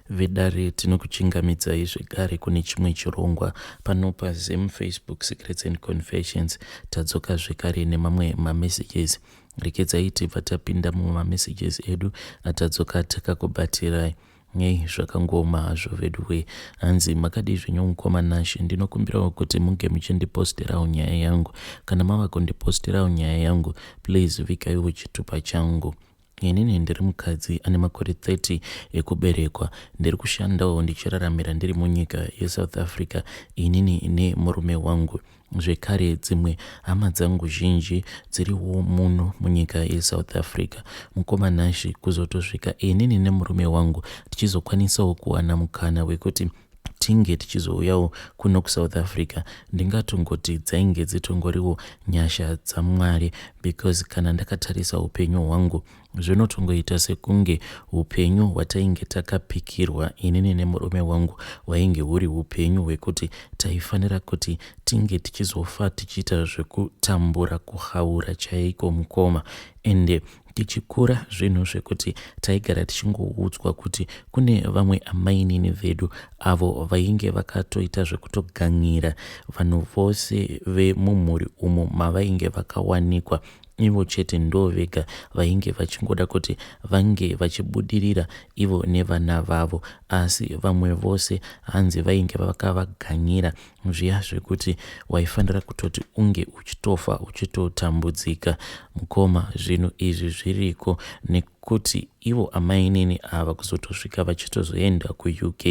Vedare tinokuchingamidzai zvekare kune chimwe chirongwa pano paZim Facebook Secrets and Confessions. Tadzoka zvekare nemamwe mamessages. Rekedzai tibva tapinda mumamessages edu atadzoka takakubatirai. Nei zvakangooma hazvo veduwee. Hanzi makadii zvenyu mukoma Nashe, ndinokumbirawo kuti munge muchindiposterawo nyaya yangu. Kana mava kundiposterawo nyaya yangu, please vigaiwo chitupa changu. Inini ndiri mukadzi ane makore 30 ekuberekwa. Ndiri kushandawo ndichiraramira ndiri munyika yeSouth Africa inini nemurume wangu. Zvekare dzimwe hama dzangu zhinji dziriwo muno munyika yeSouth Africa. Mukoma Nashy kuzotosvika inini nemurume wangu tichizokwanisawo kuwana mukana wekuti tinge tichizouyawo kuno kuSouth Africa ndingatongoti dzainge dzitongoriwo nyasha dzaMwari because kana ndakatarisa upenyu hwangu zvinotongoita sekunge upenyu hwatainge takapikirwa inini nemurume wangu hwainge huri upenyu hwekuti taifanira kuti tinge tichizofa tichiita zvekutambura kuhaura chaiko mukoma ende Tichikura zvinhu zvekuti taigara tichingoudzwa kuti kune vamwe amainini vedu avo vainge vakatoita zvekutogan'ira vanhu vose vemumhuri umo mavainge vakawanikwa ivo chete ndo vega vainge vachingoda kuti vange vachibudirira ivo nevana vavo asi vamwe vose hanzi vainge vakavaganyira Zviya zvekuti waifanira kutoti unge uchitofa uchitotambudzika. Mukoma zvinhu izvi zviriko nekuti ivo amainini ava kuzotosvika vachitozoenda kuUK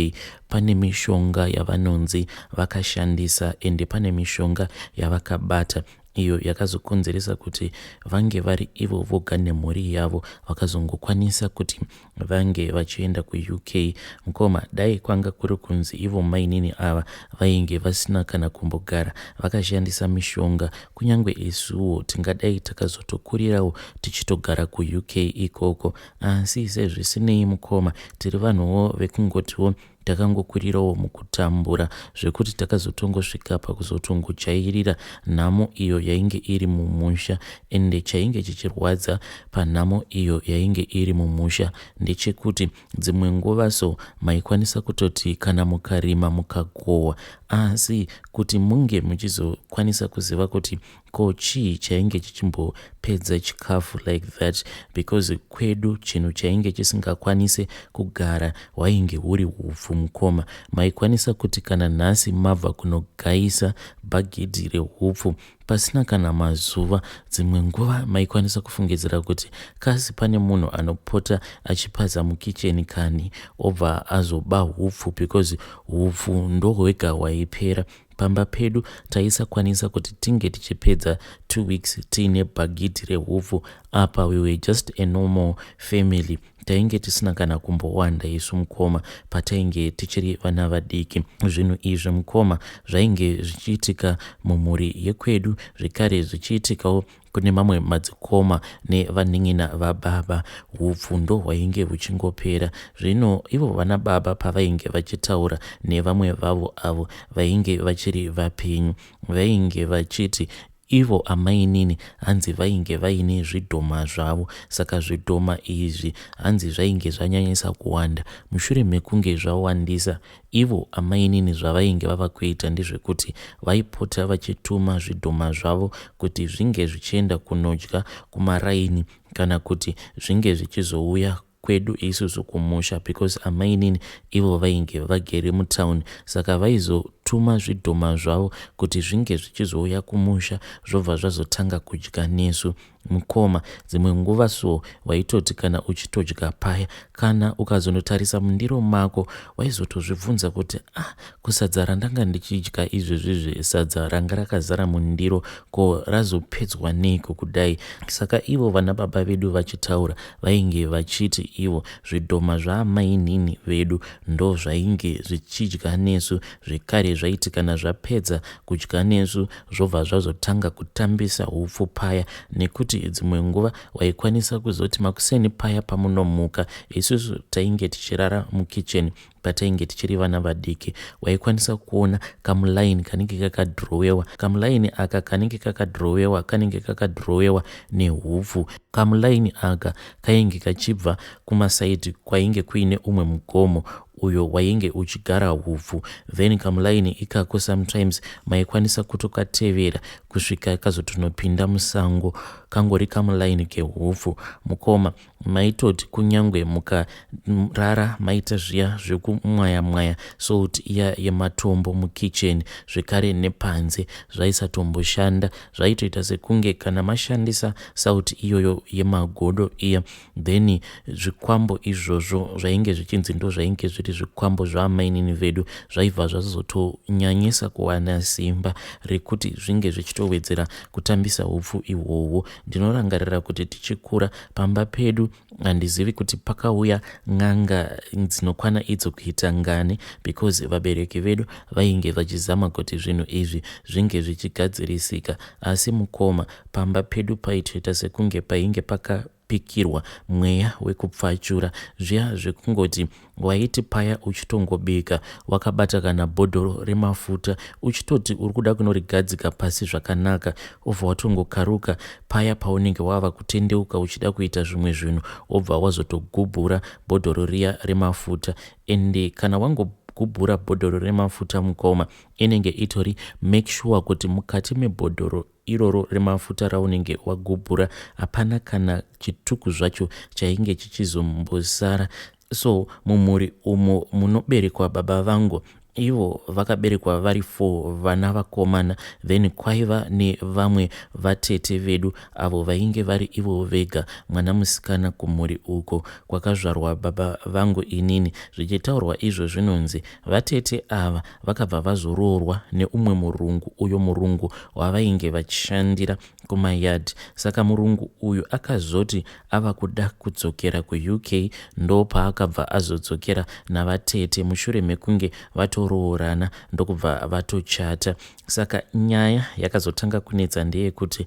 pane mishonga yavanonzi vakashandisa ende pane mishonga yavakabata iyo yakazokonzeresa kuti vange vari ivo voga nemhuri yavo vakazongokwanisa kuti vange vachienda kuUK. Mukoma dai kwanga kuri kunzi ivo mainini ava vainge vasina kana kumbogara vakashandisa mishonga kunyange isuwo tingadai takazotokurirawo tichitogara kuUK ikoko asi sezvisinei mukoma tiri vanhuwo vekungotiwo Takangokurirawo mukutambura zvekuti takazotongosvika pakuzotongojairira nhamo iyo yainge iri mumusha ende chainge chichirwadza panhamo iyo yainge iri mumusha ndechekuti dzimwe nguva so maikwanisa kutoti kana mukarima mukagohwa asi kuti munge muchizokwanisa kuziva kuti Ko chii chainge chichimbopedza chikafu like that because kwedu chinhu chainge chisingakwanise kugara hwainge huri hupfu mukoma. Maikwanisa kuti kana nhasi mabva kunogaisa bhagidhi rehupfu pasina kana mazuva dzimwe nguva maikwanisa kufungidzira kuti kasi pane munhu anopota achipaza mukicheni kani obva azoba hupfu because hupfu ndohwega hwaipera Pamba pedu taisakwanisa kuti tinge tichipedza two weeks tiine bhagidhi rehupfu apa we were just a normal family tainge tisina kana kumbowanda isu mukoma patainge tichiri vana vadiki zvinhu izvi mukoma zvainge zvichiitika mumhuri yekwedu zvekare zvichiitikawo Kune mamwe madzikoma nevanin'ina vababa, hupfu ndohwainge huchingopera. Zvino ivo vana baba pavainge vachitaura nevamwe vavo avo vainge vachiri vapenyu, vainge vachiti ivo amainini hanzi vainge vaine zvidhoma zvavo. Saka zvidhoma izvi hanzi zvainge zvanyanyisa kuwanda. Mushure mekunge zvawandisa, Ivo amainini zvavainge vava kuita ndezvekuti vaipota vachituma zvidhoma zvavo kuti zvinge zvichienda kunodya kumaraini kana kuti zvinge zvichizouya kwedu isusu kumusha because amainini ivo vainge vagere mutown saka vaizotuma zvidhoma zvavo kuti zvinge zvichizouya kumusha zvobva zvazotanga kudya nesu. Mukoma, dzimwe nguva so waitoti kana uchitodya paya, kana ukazonotarisa mundiro mako waizotozvibvunza kuti ah, kusadza randanga ndichidya izvezvizvi sadza ranga rakazara mundiro ko razopedzwa neiko kudai? Saka ivo vana baba vedu vachitaura vainge vachiti ivo zvidhoma zvaamainini vedu ndozvainge zvichidya nesu zvekare zvaiti kana zvapedza kudya nesu zvobva zvazotanga kutambisa hupfu paya nekuti dzimwe nguva waikwanisa kuzoti makuseni paya pamunomuka isusu tainge tichirara mukitchen patainge tichiri vana vadiki waikwanisa kuona kamulaini kanenge kakadhirowewa kamulaini aka kanenge kakadhirowewa kanenge kakadhirowewa nehupfu kamulaini aka kainge kachibva kumasaidhi kwainge kuine umwe mugomo. uyo wainge uchigara hupfu. Then kamulaini ikako sometimes maikwanisa kutokatevera kusvika kazotonopinda musango, kangori kamulaini kehupfu. Mukoma, maitoti kunyangwe mukarara maita zviya zvekumwaya mwaya salt iya yematombo mukitchen zvekare nepanze, zvaisatomboshanda. Zvaitoita sekunge kana mashandisa sauti iyoyo yemagodo iya, then zvikwambo izvozvo zvainge zvichinzi ndo zvainge zviri zvikwambo zvaamainini vedu zvaibva zvazotonyanyisa kuwana simba rekuti zvinge zvichitowedzera kutambisa upfu ihwohwo. Ndinorangarira kuti tichikura pamba pedu, handizivi kuti pakauya n'anga dzinokwana idzo kuita ngani, because vabereki vedu vainge vachizama kuti zvinhu izvi zvinge zvichigadzirisika. Asi mukoma, pamba pedu paitoita sekunge painge pakapikirwa mweya wekupfachura, zviya zvekungoti waiti paya uchitongobika wakabata kana bhodhoro remafuta, uchitoti uri kuda kunorigadzika pasi zvakanaka, obva watongokaruka paya paunenge wava kutendeuka uchida kuita zvimwe zvinhu, wobva wazotogubhura bhodhoro riya remafuta. Ende kana wangogubhura bhodhoro remafuta, mukoma, inenge itori make sure kuti mukati mebhodhoro iroro remafuta raunenge wagubhura hapana kana chituku zvacho chainge chichizombosara. So mumhuri umo munoberekwa baba vangu, ivo vakaberekwa vari 4 vana vakomana. Then kwaiva nevamwe vatete vedu avo vainge vari ivo vega mwana musikana kumhuri uko kwakazvarwa baba vangu inini. Zvichitaurwa izvo, zvinonzi vatete ava vakabva vazoroorwa neumwe murungu, uyo murungu wavainge vachishandira kumayard. Saka murungu uyu akazoti ava kuda kudzokera kuUK, ndopaakabva azodzokera navatete mushure mekunge vatoroorana, ndokubva vatochata. Saka nyaya yakazotanga kunetsa ndeyekuti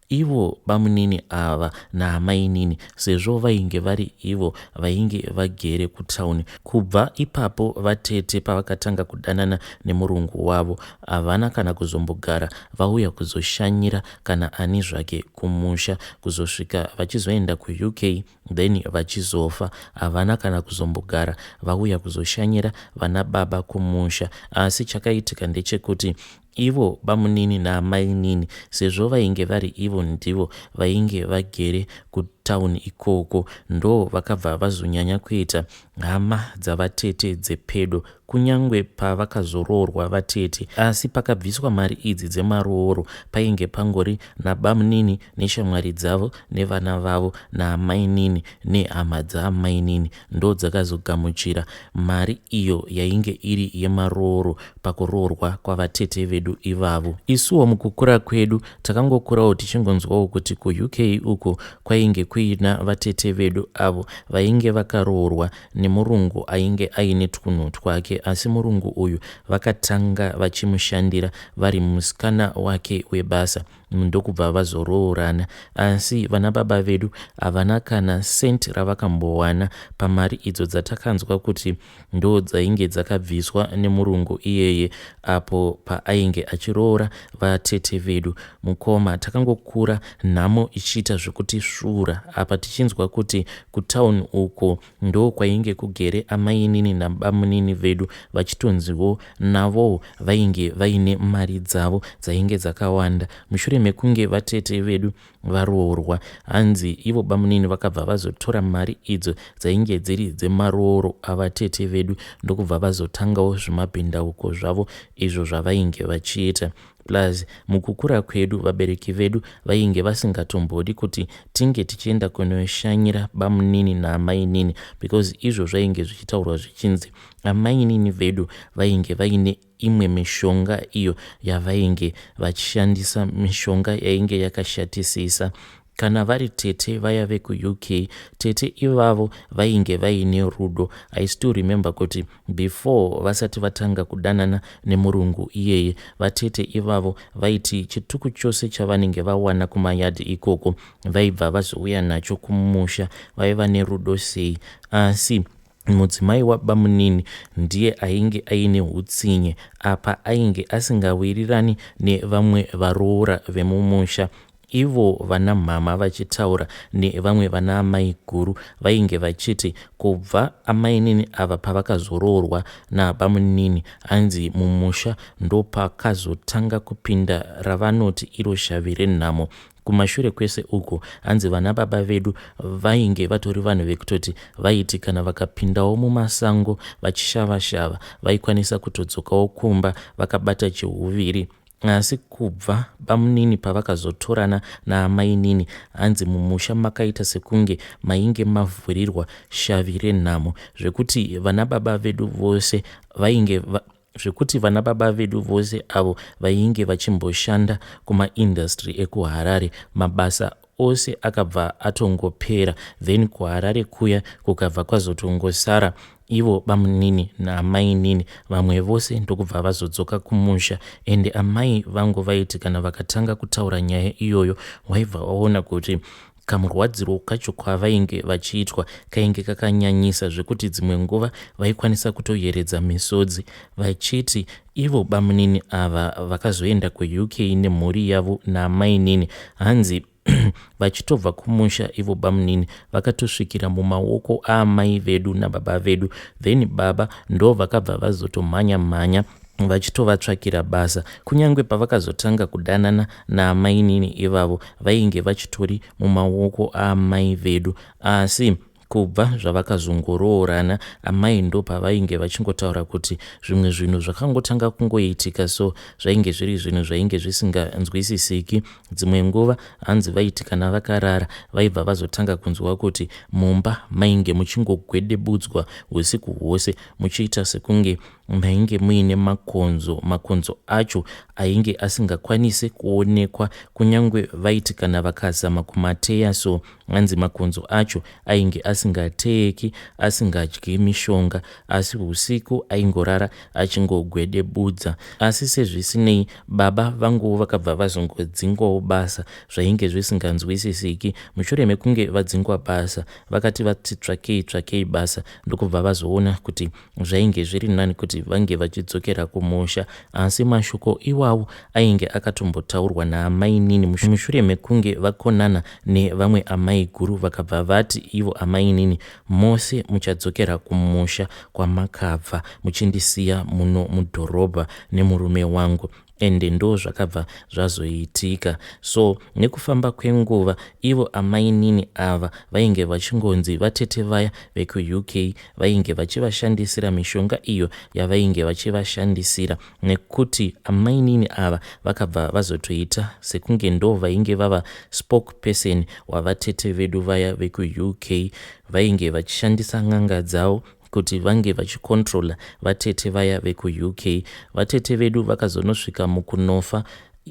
ivo bamunini ava naamainini, sezvo vainge vari ivo vainge vagere kutauni, kubva ipapo vatete pavakatanga kudanana nemurungu wavo, havana kana kuzombogara vauya kuzoshanyira kana ani zvake kumusha kuzosvika vachizoenda kuUK, then vachizofa. Havana kana kuzombogara vauya kuzoshanyira vana baba kumusha. Asi chakaitika ndechekuti ivo bamunini naamainini, sezvo vainge vari ivo ndivo vainge vagere kutauni ikoko, ndo vakabva vazonyanya kuita hama dzavatete dzepedo kunyange pavakazoroorwa vatete. Asi pakabviswa mari idzi dzemarooro, painge pangori nabamunini neshamwari dzavo nevana vavo naamainini nehama dzaamainini, ndo dzakazogamuchira mari iyo yainge iri yemarooro pakuroorwa kwavatete vedu ivavo. Isuwo mukukura kwedu takangokurawo tichingonzwawo kuti kuUK uko kwainge kuina vatete vedu avo vainge vakaroorwa nemurungu ainge aine twunhu twake. Asi murungu uyu vakatanga vachimushandira vari musikana wake webasa, ndokubva vazoroorana. Asi vana baba vedu havana kana senti ravakambowana pamari idzo dzatakanzwa kuti ndo dzainge dzakabviswa nemurungu iyeye apo paainge achiroora vatete vedu. Mukoma, takangokura nhamo ichiita zvekutisvuura, apa tichinzwa kuti kutauni uko ndo kwainge kugere amainini nabamunini vedu, vachitonziwo navowo vainge vaine mari dzavo dzainge dzakawanda. Mushure mekunge vatete vedu varoorwa, hanzi ivo bamunini vakabva vazotora mari idzo dzainge dziri dzemarooro avatete vedu, ndokubva vazotangawo zvimabhindauko zvavo izvo zvavainge vachiita. Plus mukukura kwedu vabereki vedu vainge vasingatombodi kuti tinge tichienda kunoshanyira bamunini naamainini, because izvo zvainge zvichitaurwa zvichinzi amainini vedu vainge vaine imwe mishonga iyo yavainge vachishandisa, mishonga yainge yakashatisisa. Kana vari tete vaya vekuUK, tete ivavo vainge vaine rudo. I still remember kuti before vasati vatanga kudanana nemurungu iyeye, vatete ivavo vaiti chituku chose chavanenge vawana kumayadhi ikoko vaibva vazouya nacho kumusha. Vaiva nerudo sei! Asi mudzimai wabamunini ndiye ainge aine utsinye. Apa ainge asingawirirani nevamwe varoora vemumusha. Ivo vana mhamha vachitaura nevamwe vana amai guru vainge vachiti kubva amainini ava pavakazoroorwa nabamunini hanzi mumusha ndopakazotanga kupinda ravanoti iro shavi renhamo. Kumashure kwese uku hanzi vana baba vedu vainge vatori vanhu vekutoti vaiti kana vakapindawo mumasango vachishava shava vaikwanisa kutodzokawo kumba vakabata chihuviri. Asi kubva bamunini pavakazotorana naamainini hanzi mumusha makaita sekunge mainge mavhurirwa shavi renhamo zvekuti vana baba vedu vose vainge zvekuti vana baba vedu vose avo vainge vachimboshanda kumaindustry ekuHarare mabasa ose akabva atongopera then kuHarare kuya kukabva kwazotongosara ivo bamunini naamainini vamwe vose ndokubva vazodzoka kumusha ende amai vangu vaiti kana vakatanga kutaura nyaya iyoyo waibva waona kuti Kamurwadzirwo kacho kwavainge vachiitwa kainge kakanyanyisa zvekuti dzimwe nguva vaikwanisa kutoyeredza misodzi vachiti ivo bamunini ava vakazoenda kuUK nemhuri yavo naamainini hanzi vachitobva kumusha ivo bamunini vakatosvikira mumaoko aamai vedu nababa vedu then baba ndo vakabva vazotomhanya mhanya vachitovatsvakira basa kunyange pavakazotanga kudanana naamainini ivavo vainge vachitori mumaoko aamai vedu asi kubva zvavakazongoroorana amai ndopavainge vachingotaura kuti zvimwe zvinhu zvakangotanga kungoitika so zvainge zviri zvinhu zvainge zvisinganzwisisiki dzimwe nguva hanzi vaiti kana vakarara vaibva vazotanga kunzwa kuti mumba mainge muchingogwedebudzwa usiku hwose muchiita sekunge Mainge muine makonzo, makonzo acho ainge asingakwanise kuonekwa kunyangwe vaiti kana vakazama kumateya so hanzi makonzo acho ainge asingateyeki asingadyi mishonga asi husiku aingorara achingogwedebudza. Asi sezvisinei baba vanguwo vakabva vazongodzingwawo basa zvainge zvisinganzwisisiki mushure mekunge vadzingwa basa vakati vati tsvakei tsvakei basa ndokubva vazoona kuti Zvainge zviri nani kuti vange vachidzokera kumusha asi mashoko iwawo ainge akatombotaurwa naamainini mushure mekunge vakonana nevamwe amaiguru vakabva vati ivo amainini mose muchadzokera kumusha kwamakabva muchindisiya muno mudhorobha nemurume wangu ende ndozvakabva zvazoitika so nekufamba kwenguva ivo amainini ava vainge vachingonzi vatete vaya vekuUK vainge vachivashandisira mishonga iyo yavainge vachivashandisira nekuti amainini ava vakabva vazotoita sekunge ndo vainge vava spoke person wavatete vedu vaya vekuUK vainge vachishandisa n'anga dzavo kuti vange vachicontroller vatete vaya vekuUK. Vatete vedu vakazonosvika mukunofa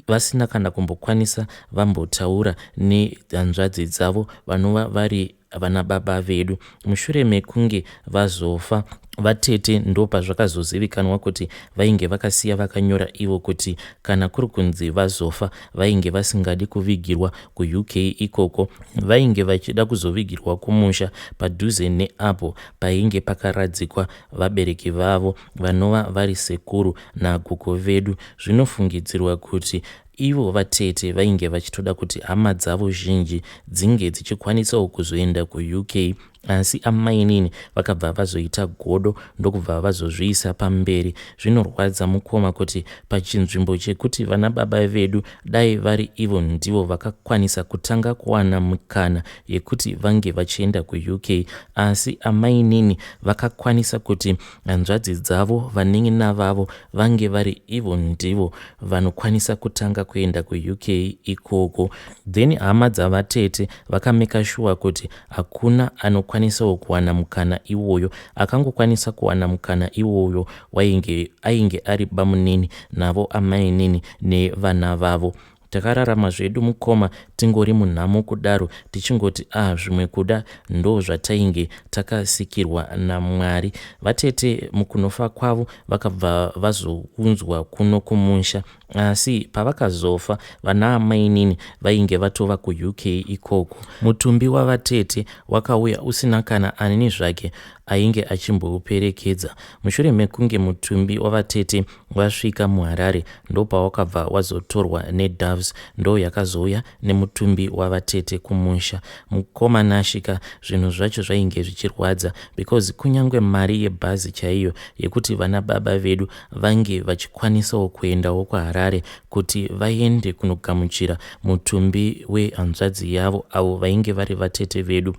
vasina kana kumbokwanisa vambotaura nehanzvadzi dzavo vanova vari vana baba vedu. Mushure mekunge vazofa vatete ndopazvakazozivikanwa kuti vainge vakasiya vakanyora ivo kuti kana kuri kunzi vazofa vainge vasingadi kuvigirwa kuUK ikoko vainge vachida kuzovigirwa kumusha padhuze neapo painge pakaradzikwa vabereki vavo vanova vari sekuru nagogo vedu. Zvinofungidzirwa kuti ivo vatete vainge vachitoda kuti hama dzavo zhinji dzinge dzichikwanisawo kuzoenda kuUK Asi amainini vakabva vazoita godo ndokubva vazozviisa pamberi. Zvinorwadza mukoma kuti pachinzvimbo chekuti vana baba vedu dai vari ivo ndivo vakakwanisa kutanga kuwana mikana yekuti vange vachienda kuUK asi amainini vakakwanisa kuti hanzvadzi dzavo vanin'ina vavo vange vari ivo ndivo vanokwanisa kutanga kuenda kuUK ikoko. Then hama dzavatete vakameka shuwa kuti Hakuna anokwanisawo kuwana mukana iwoyo. Akangokwanisa kuwana mukana iwoyo wainge ainge ari bamunini navo amainini nevana vavo. Takararama zvedu mukoma tingori munhamo kudaro tichingoti ah zvimwe kuda ndozvatainge takasikirwa naMwari. Vatete mukunofa kwavo vakabva vazounzwa kuno kumusha Asi pavakazofa vanaamainini vainge vatova kuUK ikoko. Mutumbi wavatete wakauya usina kana ani zvake ainge achimbouperekedza. Mushure mekunge mutumbi wavatete wasvika muHarare ndopawakabva wazotorwa neDoves ndoyakazouya nemutumbi wavatete kumusha. Mukoma Nashy ka zvinhu zvacho zvainge zvichirwadza because kunyange mari yebhazi chaiyo yekuti vana baba vedu vange vachikwanisawo kuendawo kuHarare kuti vaende kunogamuchira mutumbi wehanzvadzi yavo avo vainge vari vatete vedu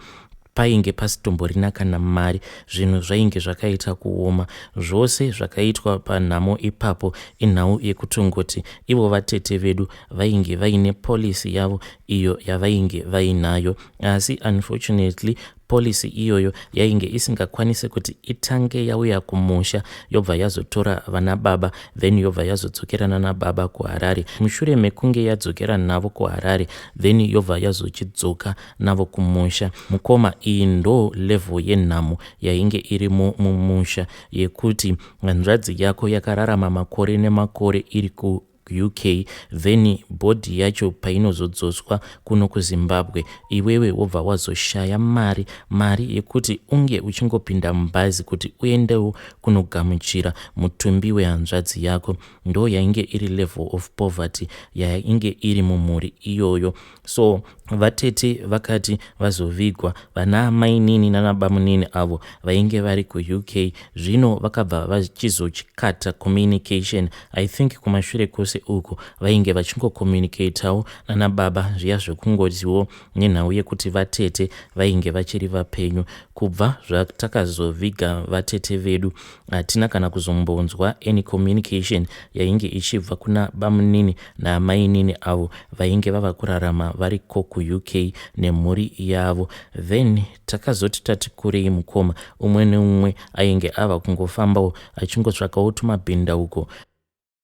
painge pasitomborina kana mari zvinhu zvainge zvakaita kuoma zvose zvakaitwa panhamo ipapo inhau yekutongoti ivo vatete vedu vainge vaine policy yavo iyo yavainge vainayo asi unfortunately policy iyoyo yainge isingakwanisi kuti itange yauya kumusha yobva yazotora vana baba then yobva yazodzokerana nababa kuHarare mushure mekunge yadzokera navo kuHarare then yobva yazochidzoka navo kumusha mukoma iyi ndo level yenhamo yainge irimo mumusha yekuti hanzvadzi yako yakararama makore nemakore iri ku UK then body yacho painozodzoswa kuno kuZimbabwe iwewe wobva wazoshaya mari mari yekuti unge uchingopinda mubhazi kuti uendewo kunogamuchira mutumbi wehanzvadzi yako ndo yainge iri level of poverty yainge iri mumhuri iyoyo so vatete vakati vazovigwa vana mainini nanabamunini avo vainge vari kuUK zvino vakabva vachizochikata communication i think kumashure kwose uku vainge vachingocommunicatawo nanababa zviya zvekungotiwo nenhau yekuti vatete vainge vachiri vapenyu kubva zvatakazoviga vatete vedu hatina kana kuzombonzwa any communication yainge ichibva kuna bamunini naamainini avo vainge vava kurarama variko kuUK nemhuri yavo then takazoti tati kurei mukoma umwe neumwe ainge ava kungofambawo achingotsvakawo tumabhindauko.